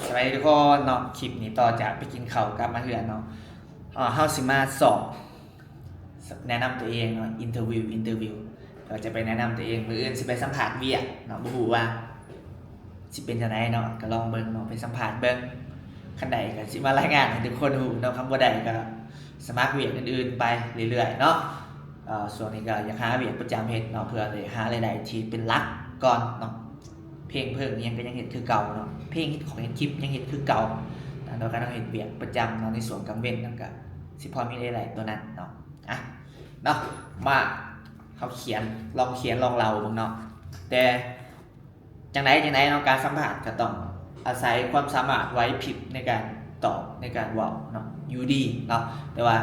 ສະບາຍດີທຸກຄົນເນາະ, ຄລິບນີ້ຕໍ່ຈາກໄປກິນເຂົ້າກັບມາເຮືອນເນາະ. ເຮົາຊິມາສອບແນະນຳຕົວເອງເນາະ, ອິນເຕີວິວ ອິນເຕີວິວ. ເຮົາຈະໄປແນະນຳຕົວເອງ, ມື້ອື່ນຊິໄປສຳພາດວຽກເນາະ, ບໍ່ຮູ້ວ່າຊິເປັນຈັ່ງໃດເນາະ, ກໍລອງເບິ່ງເນາະ, ໄປສຳພາດເບິ່ງ. ຄັນໄດ້ກໍຊິມາລາຍງານໃຫ້ທຸກຄົນຮູ້ເນາະ, ຄັນບໍ່ໄດ້ກໍສະໝັກວຽກອື່ນໆໄປເລື້ອຍໆເນາະ. ເອີ ຊ່ວງນີ້ກໍຢາກຫາວຽກປະຈຳເຮັດເນາະ, ເພື່ອໄດ້ຫາລາຍໄດ້ທີ່ເປັນຫຼັກກ່ອນເນາະ. ເພງເພີງຫຍັງກໍຍັງເຮັດຄືເກົ່າເນາະ, ເພງເຮັດຂອງເຮັດຄລິບຍັງເຮັດຄືເກົ່າ. ແຕ່ວ່າການເຮົາເຮັດວຽກປະຈຳເນາະ ໃນຊ່ວງກາງເວັນ ມັນກໍຊິພໍມີລາຍໄດ້ຕົວນັ້ນເນາະ. ອ່ະ ເນາະ ມາ ເຮົາຂຽນ ລອງຂຽນລອງເລົ່າເບິ່ງເນາະ. ແຕ່ຈັ່ງໃດຈັ່ງໃດເນາະ, ການສຳພາດກໍຕ້ອງອາໄສຄວາມສາມາດໄຫວພິບໃນການຕອບ ໃນການເວົ້າເນາະ ຢູ່ດີເນາະ. ແຕ່ວ່າ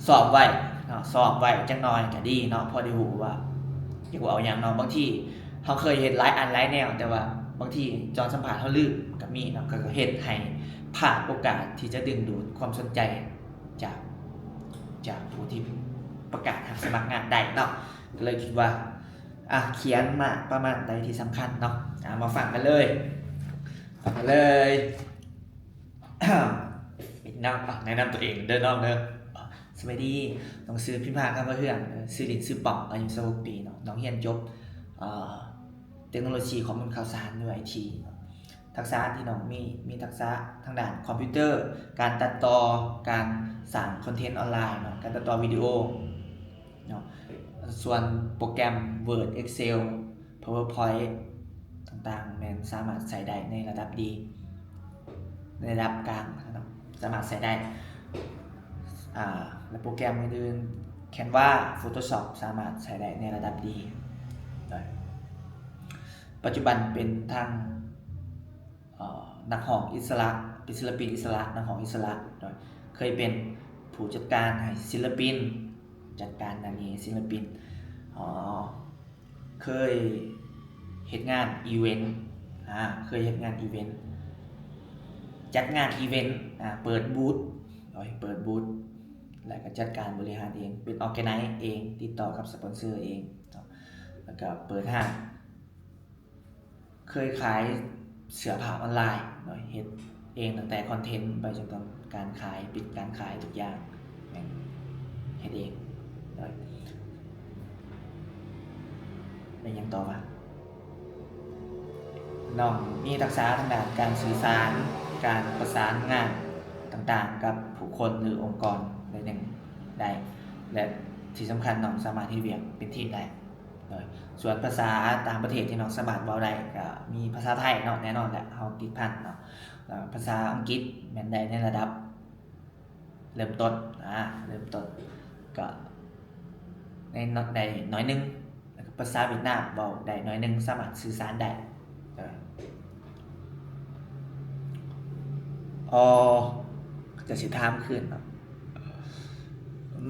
ຊ້ອມໄວ້ເນາະ, ຊ້ອມໄວ້ຈັກໜ່ອຍກໍດີເນາະ, ພໍໄດ້ຮູ້ວ່າຢາກເວົ້າຫຍັງເນາະ. ບາງທີເຮົາເຄີຍເຮັດຫຼາຍອັນຫຼາຍແນວ, ແຕ່ວ່າບາງທີຕອນສຳພາດເຮົາລືມກໍມີເນາະ, ກໍເຮັດໃຫ້ພາດໂອກາດທີ່ຈະດຶງດູດຄວາມສົນໃຈຈາກ ຈາກຜູ້ທີ່ປະກາດຮັບສະໝັກງານໄດ້ເນາະ. ກໍເລີຍຄິດວ່າ ອ່ະ ຂຽນມາປະມານໃດທີ່ສຳຄັນເນາະ. ອ່ະ ມາຟັງກັນເລີຍ ຟັງກັນເລີຍ. ເປັນນຳ ອ່ະ ແນະນຳຕົວເອງເດີນ້ອງເດີ. ສະບາຍດີ ນ້ອງຊື່ພິມພາ ຄຳວ່າເຮືອງ, ຊື່ຫຼິ້ນຊື່ປອງ, ອາຍຸຊາວຫົກປີເນາະ. ນ້ອງຮຽນຈົບ ເອີ ເຕັກໂນໂລຊີຂໍ້ມູນຂ່າວສານ ຫຼື ໄອທີເນາະ. ທັກສະທີ່ນ້ອງມີ ມີທັກສະທາງດ້ານຄອມພິວເຕີ, ການຕັດຕໍ່, ການສ້າງຄອນເທັນອອນລາຍເນາະ, ການຕັດຕໍ່ວິດີໂອເນາະ. ສ່ວນໂປຣແກຣມ Word Excel PowerPoint ຕ່າງໆ ແມ່ນສາມາດໃຊ້ໄດ້ໃນລະດັບດີ ໃນລະດັບກາງເນາະ, ສາມາດໃຊ້ໄດ້. ອ່າ ແລະໂປຣແກຣມອື່ນໆ Canva Photoshop ສາມາດໃຊ້ໄດ້ໃນລະດັບດີ. ໂດຍ ປັດຈຸບັນເປັນທັງ ເອີ ນັກຮ້ອງອິດສະຫຼະ, ເປັນສິນລະປິນອິດສະຫຼະ, ນັກຮ້ອງອິດສະຫຼະ. ໂດຍ ເຄີຍເປັນຜູ້ຈັດການໃຫ້ສິນລະປິນ, ຈັດການໜ້າໜີ້ໃຫ້ສິນລະປິນ. ເອີ ເຄີຍເຮັດງານອີເວັນ, ອາ ເຄີຍເຮັດງານອີເວັນ, ຈັດງານອີເວັນ, ອາ ເປີດບູດ, ໂດຍ ເປີດບູດ ແລະ ກໍຈັດການບໍລິຫານເອງ, ເປັນ organize ເອງ, ຕິດຕໍ່ກັບສະປອນເຊີເອງເນາະ, ແລ້ວກໍເປີດຮ້ານ. ເຄີຍຂາຍເສື້ອຜ້າອອນລາຍເນາະ, ເຮັດເອງຕັ້ງແຕ່ຄອນເທັນໄປຈົນຮອດການຂາຍ, ປິດການຂາຍທຸກຢ່າງ ແມ່ນເຮັດເອງ. ໂດຍ ແມ່ນຫຍັງຕໍ່ວະ? ນ້ອງມີທັກສະທາງດ້ານການສື່ສານ, ການປະສານງານຕ່າງໆກັບຜູ້ຄົນ ຫຼື ອົງກອນໜ້ອຍໜຶ່ງໄດ້ ແລະ ທີ່ສຳຄັນ ນ້ອງສາມາດເຮັດວຽກເປັນທີມໄດ້. ໂດຍ ສ່ວນພາສາຕ່າງປະເທດທີ່ນ້ອງສາມາດເວົ້າໄດ້ ກໍມີພາສາໄທເນາະ, ແນ່ນອນແຫຼະ ເຮົາຕິດພັນເນາະ, ແລ້ວພາສາອັງກິດແມ່ນໄດ້ໃນລະດັບເລີ່ມຕົ້ນ, ອາ ເລີ່ມຕົ້ນ ກໍໄດ້ໜ້ອຍໜຶ່ງ, ແລ້ວກໍພາສາຫວຽດນາມເວົ້າໄດ້ໜ້ອຍໜຶ່ງ, ສາມາດສື່ສານໄດ້. ເອີ ອໍ ເຂົາເຈົ້າຊິຖາມຄືນເນາະ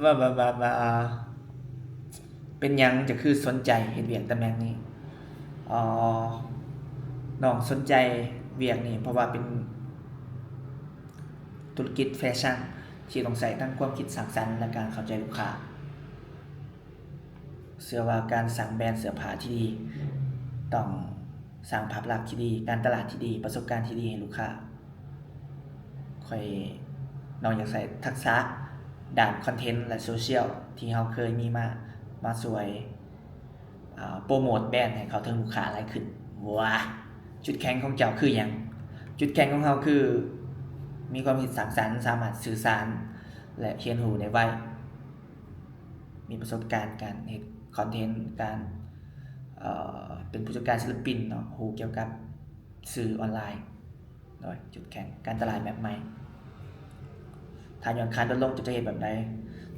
ວ່າ ວ່າ ວ່າ ວ່າ ເປັນຫຍັງເຈົ້າຄືສົນໃຈເຮັດວຽກຕຳແໜ່ງນີ້? ອໍ ນ້ອງສົນໃຈວຽກນີ້ ເພາະວ່າເປັນທຸລະກິດແຟຊັ່ນທີ່ຕ້ອງໃຊ້ທັງຄວາມຄິດສ້າງສັນ ແລະ ການເຂົ້າໃຈລູກຄ້າ. ເຊື່ອວ່າການສ້າງແບຣນເສື້ອຜ້າທີ່ດີ ຕ້ອງສ້າງພາບລັກທີ່ດີ, ການຕະຫຼາດທີ່ດີ, ປະສົບການທີ່ດີໃຫ້ລູກຄ້າ. ຂ້ອຍ ນ້ອງຢາກໃຊ້ທັກສະດ້ານຄອນເທັນ ແລະ ໂຊຊຽວທີ່ເຮົາເຄີຍມີມາ ມາຊ່ວຍ ອາ ໂປຣໂມດແບຣນໃຫ້ເຂົ້າເຖິງລູກຄ້າຫຼາຍຂຶ້ນ. ວ້າ ຈຸດແຂງຂອງເຈົ້າຄືຫຍັງ? ຈຸດແຂງຂອງເຮົາຄືມີຄວາມຄິດສ້າງສັນ, ສາມາດສື່ສານ ແລະ ຮຽນຮູ້ໄດ້ໄວ. ມີປະສົບການການເຮັດຄອນເທັນ, ການ ເອີ ເປັນຜູ້ຈັດການສິນລະປິນເນາະ, ຮູ້ກ່ຽວກັບສື່ອອນລາຍ. ໂດຍ ຈຸດແຂງການຕະຫຼາດແບບໃໝ່. ຖ້າຍອດຂາຍຫຼຸດລົງ ເຈົ້າຈະເຮັດແບບໃດ?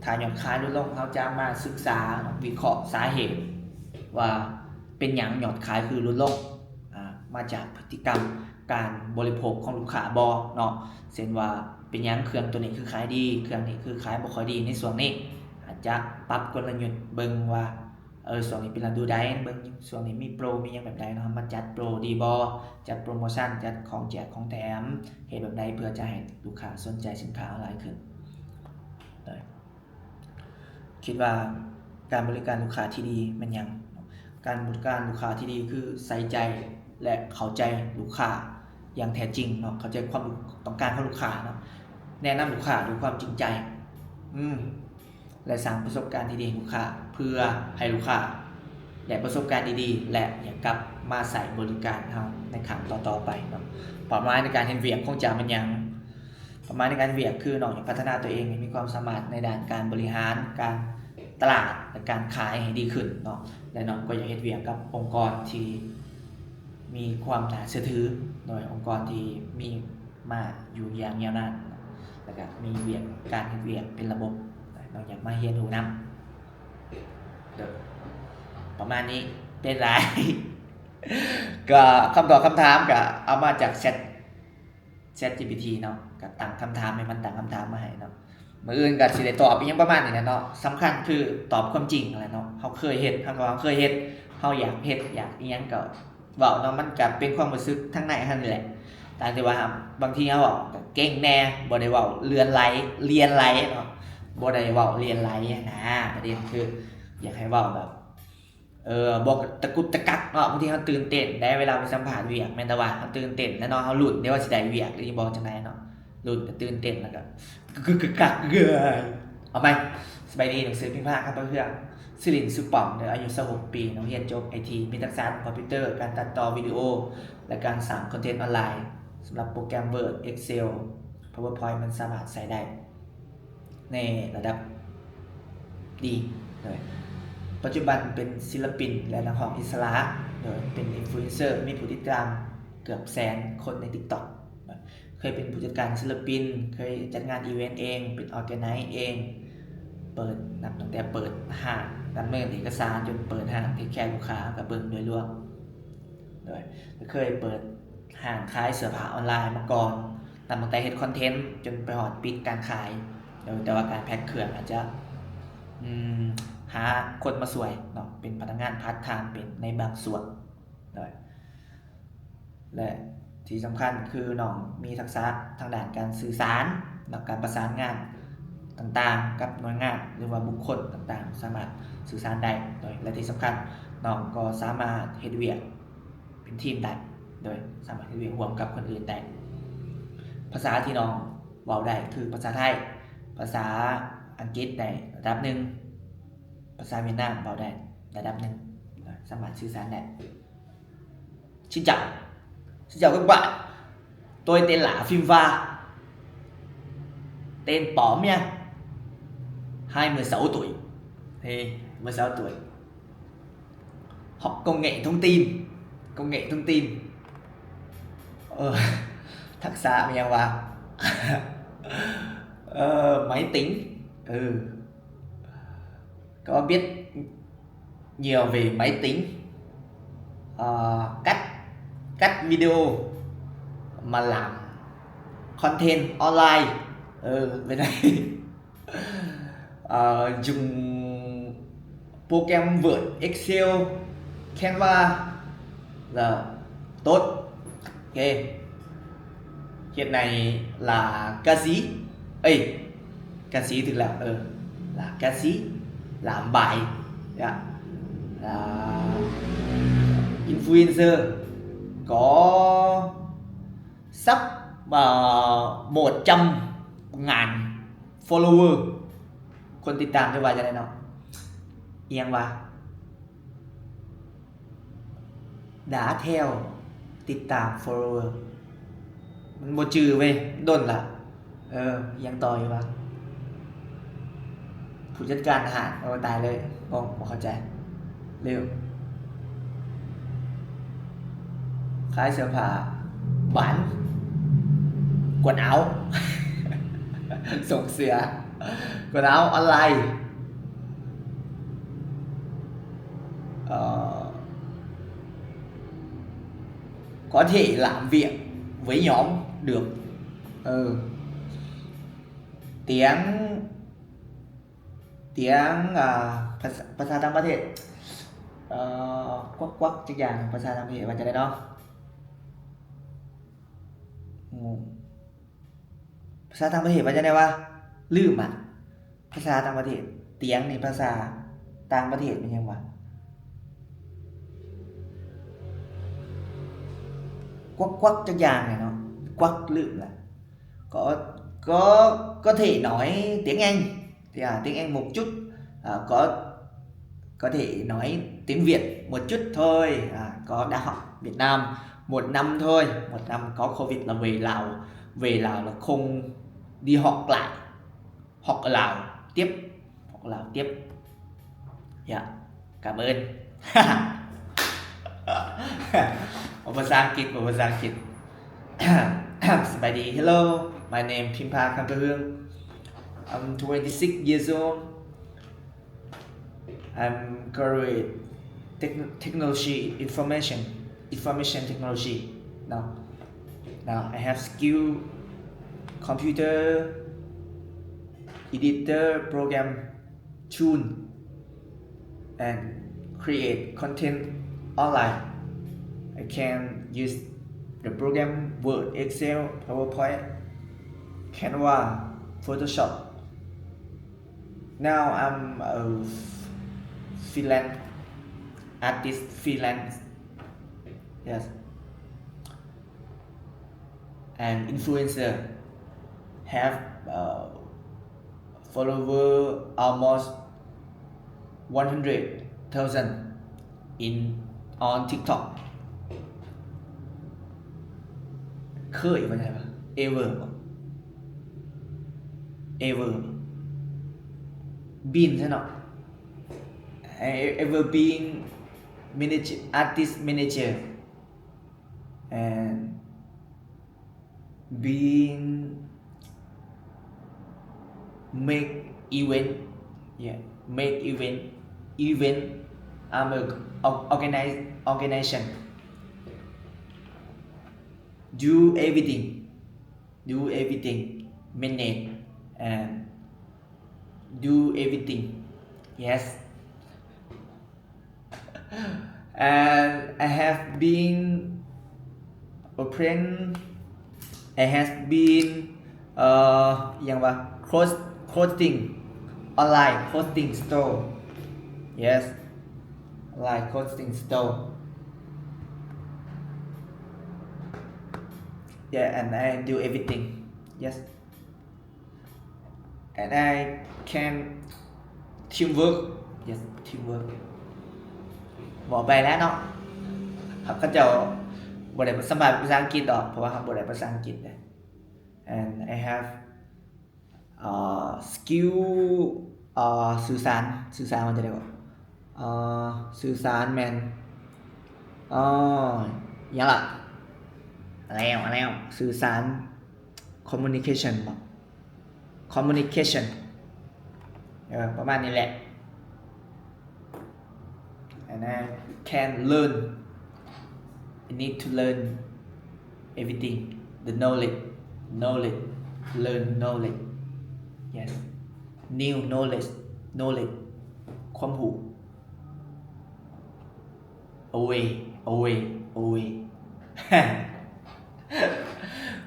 ຖ້າຍອດຂາຍຫຼຸດລົງ ເຮົາຈະມາສຶກສາ ວິເຄາະສາເຫດວ່າເປັນຫຍັງຍອດຂາຍຄືຫຼຸດລົງ. ອາ ມາຈາກພຶດຕິກຳການບໍລິໂພກຂອງລູກຄ້າບໍເນາະ, ເຊັ່ນວ່າເປັນຫຍັງເຄື່ອງໂຕນີ້ຄືຂາຍດີ, ເຄື່ອງນີ້ຄືຂາຍບໍ່ຄ່ອຍດີໃນຊ່ວງນີ້. ອາດຈະປັບກົນລະຍຸດເບິ່ງວ່າ ເອີ ຊ່ວງນີ້ເປັນລະດູໃດ, ເບິ່ງຊ່ວງນີ້ມີໂປຣ ມີຫຍັງແບບໃດເນາະ, ມາຈັດໂປຣດີບໍ່, ຈັດໂປຣໂມຊັນ, ຈັດຂອງແຈກຂອງແຖມ, ເຮັດແບບໃດເພື່ອຈະໃຫ້ລູກຄ້າສົນໃຈສິນຄ້າເຮົາຫຼາຍຂຶ້ນ. ໂດຍ ຄິດວ່າການບໍລິການລູກຄ້າທີ່ດີແມ່ນຫຍັງ? ການບໍລິການລູກຄ້າທີ່ດີຄືໃສ່ໃຈ ແລະ ເຂົ້າໃຈລູກຄ້າ ຢ່າງແທ້ຈິງເນາະ, ເຂົ້າໃຈຄວາມຕ້ອງການຂອງລູກຄ້າເນາະ, ແນະນຳລູກຄ້າດ້ວຍຄວາມຈິງໃຈ ອືມ ແລະ ສ້າງປະສົບການທີ່ດີໃຫ້ລູກຄ້າ ເພື່ອໃຫ້ລູກຄ້າ ໄດ້ປະສົບການດີໆ ແລະ ຢາກກັບມາໃຊ້ບໍລິການເຮົາໃນຄັ້ງຕໍ່ໆໄປເນາະ. ເປົ້າໝາຍໃນການເຮັດວຽກຂອງເຈົ້າແມ່ນຫຍັງ? ເປົ້າໝາຍໃນການວຽກຄືນ້ອງຢາກພັດທະນາຕົວເອງໃຫ້ມີຄວາມສາມາດໃນດ້ານການບໍລິຫານການຕະຫຼາດ ແລະ ການຂາຍໃຫ້ດີຂຶ້ນເນາະ, ແລະ ນ້ອງກໍຢາກເຮັດວຽກກັບອົງກອນທີ່ມີຄວາມໜ້າເຊື່ອຖື ໂດຍອົງກອນທີ່ມີມາຢູ່ຢ່າງຍາວນານ ແລ້ວກໍມີວຽກ ການເຮັດວຽກເປັນລະບົບ. ນ້ອງຢາກມາຮຽນຮູ້ນຳ ເດີ ປະມານນີ້. ເປັນໄດ? ກໍຄຳຕອບຄຳຖາມກໍເອົາມາຈາກແຊັດ ChatGPT ເນາະ, ກໍຕັ້ງຄຳຖາມໃຫ້ມັນຕັ້ງຄຳຖາມມາໃຫ້ເນາະ. ມື້ອື່ນກໍຊິໄດ້ຕອບອີ່ຫຍັງປະມານນີ້ແຫຼະເນາະ. ສຳຄັນຄືຕອບຄວາມຈິງຫັ້ນແຫຼະເນາະ, ເຮົາເຄີຍເຮັດ ເຮົາກໍວ່າເຮົາເຄີຍເຮັດ, ເຮົາຢາກເຮັດ ຢາກອີ່ຫຍັງກໍເວົ້າເນາະ. ມັນກໍເປັນຄວາມຮູ້ສຶກທາງໃນຫັ້ນແຫຼະ, ຕ່າງແຕ່ວ່າບາງທີເຮົາເວົ້າກໍເກັ່ງແດ່, ບໍ່ໄດ້ເວົ້າເລື່ອນໄຫຼ ລຽນໄຫຼເນາະ, ບໍ່ໄດ້ເວົ້າລຽນໄຫຼນະ. ປະເດັນຄືຢາກໃຫ້ເວົ້າແບບ ເອີ ບໍ່ຕະກຸກຕະກັກເນາະ. ບາງທີເຮົາຕື່ນເຕັ້ນໄດ໋ ເວລາໄປສຳພາດວຽກ, ແມ່ນແຕ່ວ່າເຮົາຕື່ນເຕັ້ນແຫຼະເນາະ, ເຮົາລຸ້ນເດ້ວ່າຊິໄດ້ວຽກຫຼືບໍ່ ຈັ່ງໃດເນາະ, ລຸ້ນກໍຕື່ນເຕັ້ນ ແລ້ວກໍກຶກໆກັກໆ. ເອົາໃໝ່. ສະບາຍດີ, ໜັງສືພິມພາຄຳພາເຮືອງ ຊື່ຫຼິ້ນຊື່ປ້ອມເດີ, ອາຍຸຊາວຫົກປີ, ນ້ອງຮຽນຈົບໄອທີ ມີທັກສະດ້ານຄອມພິວເຕີ, ການຕັດຕໍ່ວິດີໂອ ແລະ ການສ້າງຄອນເທັນອອນລາຍ. ສຳລັບໂປຣແກຣມ Word Excel PowerPoint ມັນສາມາດໃຊ້ໄດ້ ໃນລະດັບດີເລີຍ. ປັດຈຸບັນເປັນສິນລະປິນ ແລະ ນັກຮ້ອງອິດສະຫຼະ, ໂດຍເປັນອິນຟລູເອັນເຊີ ມີຜູ້ຕິດຕາມເກືອບແສນຄົນໃນ TikTok. ເຄີຍເປັນຜູ້ຈັດການສິນລະປິນ, ເຄີຍຈັດງານອີເວັນເອງ, ເປັນ organize ເອງ, ເປີດ ນັບຕັ້ງແຕ່ເປີດຮ້ານດຳເນີນເອກະສານ ຈົນເປີດຮ້ານ take care ລູກຄ້າ ກໍເບິ່ງໂດຍລວມ. ໂດຍ ກໍເຄີຍເປີດຮ້ານຂາຍເສື້ອຜ້າອອນລາຍມາກ່ອນ, ນັບຕັ້ງແຕ່ເຮັດຄອນເທັນຈົນໄປຮອດປິດການຂາຍ. ໂດຍ ແຕ່ວ່າການແພັກເຄື່ອງອາດຈະ ອືມ ຫາຄົນມາຊ່ວຍເນາະ, ເປັນພະນັກງານພາດທາມເປັນໃນບາງສ່ວນ. ໂດຍ ແລະ ທີ່ສຳຄັນຄືນ້ອງມີທັກສະທາງດ້ານການສື່ສານເນາະ, ການປະສານງານຕ່າງໆກັບໜ່ວຍງານ ຫຼືວ່າບຸກຄົນຕ່າງໆ ສາມາດສື່ສານໄດ້. ໂດຍ ແລະ ທີ່ສຳຄັນ ນ້ອງກໍສາມາດເຮັດວຽກເປັນທີມໄດ້, ໂດຍສາມາດເຮັດວຽກຮ່ວມກັບຄົນອື່ນໄດ້. ພາສາທີ່ນ້ອງເວົ້າໄດ້ຄືພາສາໄທ, ພາສາອັງກິດໄດ້ລະດັບໜຶ່ງ, ພາສາຫວຽດນາມເວົ້າໄດ້ລະດັບໜຶ່ງ, ສາມາດສື່ສານໄດ້. Xin chào. Xin chào các bạn. Tôi tên là Phim Va. Tên bỏ nha. Hai mươi sáu tuổi. Thì mười sáu tuổi. Học công nghệ thông tin. Công nghệ thông tin. Ờ, ທັກສະຫຍັງວະ? ເອີ ໄມ້ຕິງ. ເອີ Có biết nhiều về máy tính, ờ, cách, cách video mà làm content online. Ờ, bên này. Ờ, dùng program Word, Excel, Canva là tốt. Ok. Hiện nay là ca sĩ. Ê, ca sĩ tức là, ờ, là ca sĩ, làm bài, dạ. Là influencer có sắp, ờ, một trăm ngàn follower. ຄົນຕິດຕາມຈະວ່າຈັ່ງໃດເນາະ? ອີ່ຫຍັງວະ? ດາແຖວ ຕິດຕາມ follower ມັນບໍ່ຈື່ເວີຍ ດົນລະ. ເອີ ຍັງຕໍ່ຢູ່ວະ ຜູ້ຈັດການຮ້ານ. ໂອ້ ຕາຍເລີຍ ບໍ່ ບໍ່ເຂົ້າໃຈ. ເລັວ ຂາຍເສື້ອຜ້າ ບານ ກວນເອົາ ສົ່ງເສື້ອ ກວນເອົາອອນລາຍ. ເອີ Có thể làm việc với nhóm được. ເອີ ຕຽງ ຕຽງ ອ່າ ພາສາ ພາສາຕ່າງປະເທດ ເອີ ກວັກໆ ຈັກຢ່າງ ພາສາຕ່າງປະເທດວ່າຈັ່ງໃດເນາະ? ງົງ. ພາສາຕ່າງປະເທດວ່າຈັ່ງໃດວະ? ລືມອະ. ພາສາຕ່າງປະເທດ ຕຽງນີ້ພາສາຕ່າງປະເທດແມ່ນຫຍັງວະ? ກວັກໆ ຈັກຢ່າງແຫຼະເນາະ. quắc, lưm la. Có, có, có thể nói tiếng Anh, thì, à, tiếng Anh một chút, à, có, có thể nói tiếng Việt một chút thôi, à, có đã học Việt Nam một năm thôi, một năm có Covid là về Lào, về Lào là không đi học lại, học ở Lào tiếp, học ở Lào tiếp. Dạ, cảm ơn. ເວົ້າພາສາອັງກິດ, ເວົ້າພາສາອັງກິດ. ສະບາຍດີ. Hello, my name ພິມພາ ຄຳປະເຮືອງ. I'm twenty-six years old. I'm graduate techn-, technology, information, information technology. Now, now I have skill, computer, editor, program, tune, and create content online. I can use the program Word, Excel, PowerPoint, Canva, Photoshop. Now I'm a freelance artist, freelance. Yes. An influencer, have, uh, follower almost one hundred thousand in, on TikTok. ເຄີຍວ່າໄດ້ປະ? Ever ບໍ່? Ever ບິນຊະເນາະ. E-, ever been manager, artist manager and been make event, yeah, make event, event, I'm a or-, organize, organization. Do everything, do everything, manage and do everything. Yes. And I have been open, I have been, uh, ຫຍັງວະ close, clothing, online clothing store. Yes, online clothing store. Yeah, and I do everything. Yes. And I can teamwork. Yes, teamwork. ເວົ້າໄປແລ້ວເນາະ ເຂົາເຈົ້າບໍ່ໄດ້ສຳບາຍພາສາອັງກິດດອກ ເພາະວ່າເຮົາບໍ່ໄດ້ພາສາອັງກິດເດ້. And I have, uh, skill, uh, ສື່ສານ, ສື່ສານວ່າຈັ່ງໃດເກາະ? ເອີ ສື່ສານແມ່ນ ເອີ ຫຍັງລະ? ແລ້ວ ແລ້ວ ສື່ສານ communication ບໍ? Communication ເອີ ປະມານນີ້ແຫຼະ. And I can learn, I need to learn everything, the knowledge, knowledge, learn knowledge. Yes, new knowledge, knowledge ຄວາມຮູ້. Away, away, away.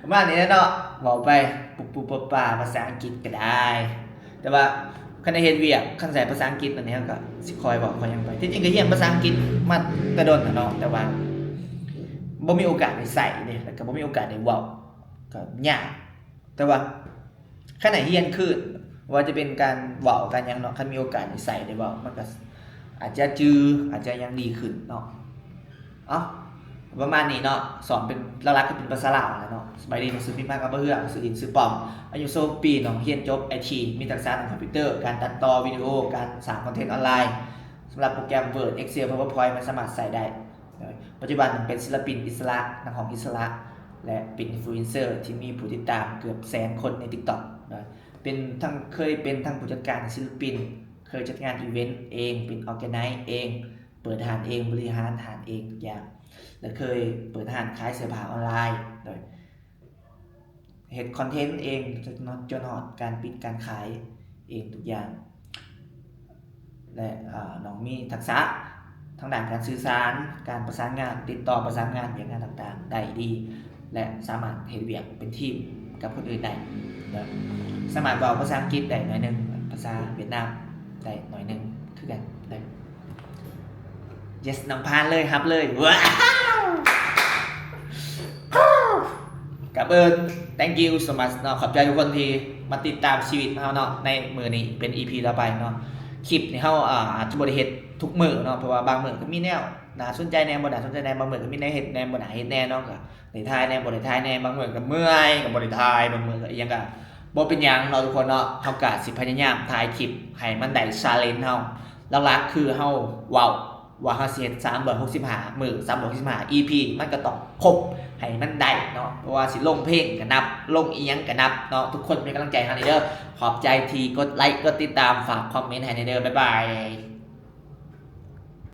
ປະມານນີ້ແຫຼະເນາະ ເວົ້າໄປປຸບໆປະປາ ພາສາອັງກິດກໍໄດ້. ແຕ່ວ່າຄັນໄດ້ເຮັດວຽກ ຄັນໃຊ້ພາສາອັງກິດ ອັນນີ້ເຮົາກໍຊິຄ່ອຍເວົ້າຄ່ອຍຫຍັງໄປ. ທີ່ຈິງກໍຮຽນພາສາອັງກິດມາແຕ່ດົນແລ້ວເນາະ ແຕ່ວ່າບໍ່ມີໂອກາດໄດ້ໃຊ້ເດ້ ແລ້ວກໍບໍ່ມີໂອກາດໄດ້ເວົ້າ ກໍຍາກ. ແຕ່ວ່າຄັນໄດ້ຮຽນຄືນ ວ່າຈະເປັນການເວົ້າການຫຍັງເນາະ ຄັນມີໂອກາດໄດ້ໃຊ້ໄດ້ເວົ້າ ມັນກໍອາດຈະຈື່ ອາດຈະຫຍັງດີຂຶ້ນເນາະ. ເອົ້າ ປະມານນີ້ເນາະ ສອນເປັນ ຫຼັກໆກໍເປັນພາສາລາວຫັ້ນແຫຼະເນາະ. ສະບາຍດີ ຊື່ພິມພາ ຄຳປະເຮືອງ ຊື່ຈິງ ຊື່ປອມ ອາຍຸຊາວຫົກປີເນາະ ຮຽນຈົບໄອທີ ມີທັກສະທາງຄອມພິວເຕີ ການຕັດຕໍ່ວິດີໂອ ການສ້າງຄອນເທັນອອນລາຍ ສຳລັບໂປຣແກຣມ Word, Excel, PowerPoint ມັນສາມາດໃຊ້ໄດ້. ປັດຈຸບັນເປັນສິນລະປິນອິດສະຫຼະ, ນັກຮ້ອງອິດສະຫຼະ ແລະ ເປັນອິນຟລູເອັນເຊີທີ່ມີຜູ້ຕິດຕາມເກືອບແສນຄົນໃນ TikTok ເປັນທັງ ເຄີຍເປັນທັງຜູ້ຈັດການສິນລະປິນ, ເຄີຍຈັດງານອີເວັນເອງ, ເປັນ organize ເອງ, ເປີດຮ້ານເອງ, ບໍລິຫານຮ້ານເອງທຸກຢ່າງ ແລະ ເຄີຍເປີດຮ້ານຂາຍເສື້ອຜ້າອອນລາຍ ໂດຍ ເຮັດຄອນເທັນເອງ ຈົນຮອດການປິດການຂາຍເອງທຸກຢ່າງ ແລະ ອາ ນ້ອງມີທັກສະທາງດ້ານການສື່ສານ, ການປະສານງານ, ຕິດຕໍ່ປະສານງານວຽກງານຕ່າງໆໄດ້ດີ ແລະ ສາມາດເຮັດວຽກເປັນທີມກັບຄົນອື່ນໄດ້ ແລະ ສາມາດເວົ້າພາສາອັງກິດໄດ້ໜ້ອຍໜຶ່ງ, ພາສາຫວຽດນາມໄດ້ໜ້ອຍໜຶ່ງຄືກັນ. Yes ນ້ອງຜ່ານເລີຍ ຮັບເລີຍ. ວ້າວ! ກັບເອີ້ນ thank you so much ເນາະ ຂອບໃຈທຸກຄົນທີ່ມາຕິດຕາມຊີວິດເຮົາເນາະ ໃນມື້ນີ້ເປັນ ອີພີ ຕໍ່ໄປເນາະ. ຄລິບນີ້ເຮົາ ອາ ອາດຈະບໍ່ໄດ້ເຮັດທຸກມື້ເນາະ ເພາະວ່າບາງມື້ກໍມີແນວໜ້າສົນໃຈແດ່ ບໍ່ໜ້າສົນໃຈແດ່ ບາງມື້ກໍມີແນວເຮັດແດ່ ບໍ່ໜ້າເຮັດແດ່ເນາະ ກໍໄດ້ຖ່າຍແດ່ ບໍ່ໄດ້ຖ່າຍແດ່ ບາງມື້ກໍເມື່ອຍ ກໍບໍ່ໄດ້ຖ່າຍ ບາງມື້ກໍອີ່ຫຍັງ ກໍບໍ່ເປັນຫຍັງເນາະທຸກຄົນເນາະ. ເຮົາກໍຊິພະຍາຍາມຖ່າຍຄລິບໃຫ້ມັນໄດ້ challenge ເຮົາ ຫຼັກໆຄືເຮົາເວົ້າ ວ່າເຮົາຊິເຮັດສາມຮ້ອຍຫົກສິບຫ້າມື້ ສາມຮ້ອຍຫົກສິບຫ້າ ອີພີ ມັນກໍຕ້ອງຄົບໃຫ້ມັນໄດ້ເນາະ ເພາະວ່າຊິລົງເພງກໍນັບ ລົງອີ່ຫຍັງກໍນັບເນາະ. ທຸກຄົນເປັນກຳລັງໃຈໃຫ້ເຮົາແດ່ເດີ. ຂອບໃຈທີ່ກົດໄລກ໌ ກົດຕິດຕາມ ຝາກຄອມເມັນໃຫ້ແດ່ເດີ. ບາຍບາຍ.